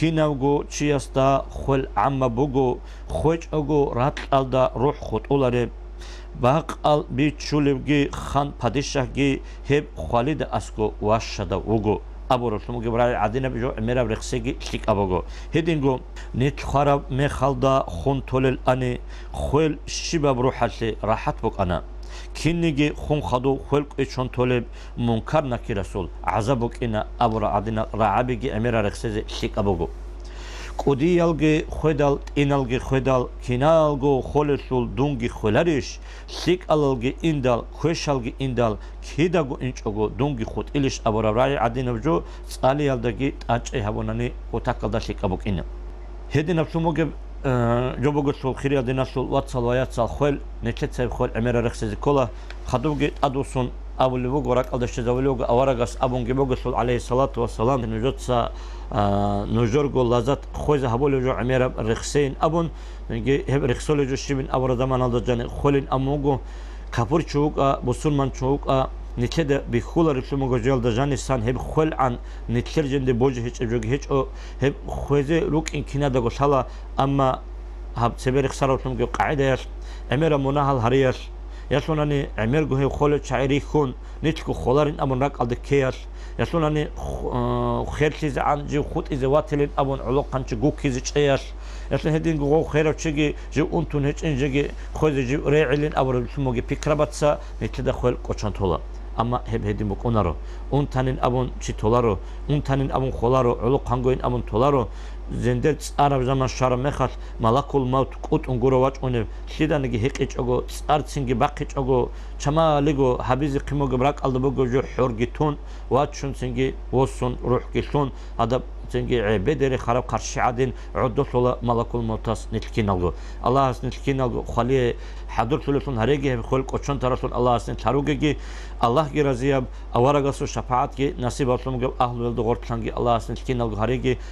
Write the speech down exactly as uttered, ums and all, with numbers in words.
Кинавго чиясда хвел гӀаммаб буго, хвечӀого ракьалда рухӀ хутӀулареб. Бакъал бичулевги хан-падишагьги гьеб хвалида аскӀо ващадав вуго, абуралъун бугеб рагӀи гӀадинаб жо гӀемераб рехсеги лъикӀаб буго. Гьединго нилъ хвараб мехалда хун толел ани, хвел щибаб рухӀалъе рахӀат букӀана. Кинниги хун хадув хвел кӀвечон толеб, Мункар-Накирасул гӀазаб букӀина абурал гӀадинал рагӀабиги гӀемерал рехсезе лъикӀаб буго. КӀудиялги хведал, тӀиналги хведал, киналго холелъул дунги хвеларищ? ЛъикӀалалги индал, квешалги индал, кидаго инчӀого дунги хутӀилищ абураб рагӀи гӀадинаб жо цӀалиялдаги тӀанчӀей гьабунани, гъутакалда лъикӀаб букӀина. Гьединаблъун бугеб, э, жо бугелъул, хириял диналъул вацал ва яцал, хвел, нилъеца гьеб хвел гӀемерал рехсезе ккола. Хадубги тӀадвуссун абулеб буго, ракӀалде щвезабулеб буго, аварагас абунги бугелъул, гӀалайгьиссалату вассалам, нужеца, а, нужерго лаззат хвезе гьабулеб жо гӀемераб рехсейин абун, гьеб рехсолеб жо щибин абураб заманалда жаниб хвелин абун буго, капурчи вукӀа, бусурманчи вукӀа, нилъеда бихьуларевлъун буго жоялда жанисан гьеб хвелгӀан, нилъер жинде божи гьечӀеб жоги гьечӀо, гьеб хвезе рукӀин кинадаго лъала, амма гьаб цебе рехсаравлъунги къагӀидаялъ, гӀемераб мунагьал гьариялъ, ялъунани гӀемерго гьев холел чагӀи рихьун, нилъго холарин абун ракӀалде ккеялъ, ялъунани ху-, э, херлъизегӀан жив хутӀизе ватилин абун гӀолохъанчи гуккизе чӀеялъ, ялъун гьединго гъов херав чиги жив унтун гьечӀин жеги хвезе жив регӀилин абураб лъумаги пикрабаца нилъеда хвел кӀочон тола. Амма гьеб гьедин букӀунаро. Унтанин абун чи толаро, унтанин абун холаро, гӀолохъангойин абун толаро. Зендер цӀараб заман щвараб мехалъ, малакул мавт кӀутӀун гуро вачӀунеб, лъиданиги гьикъичӀого, цӀарцинги бахъичӀого, чамалиго гьабизе хъимогеб ракӀалда бугеб жо хӀорги тун, вачун цинги восун, рухӀги лъун, гьадаб цинги гӀебедере хараб карщи гӀадин гӀодолъула малакул мавтас нилъ киналго. Аллагьас нилъ киналго хвалие хӀадурлъулелъун гьареги, гьеб хвел кӀочон таралъун Аллагьас нилъ гьаругеги, Аллагьги разияб, аварагасул шапагӀатги насибаблъун бугеб агьлуялда гъорлъанги Аллагьас нилъ киналго гьареги,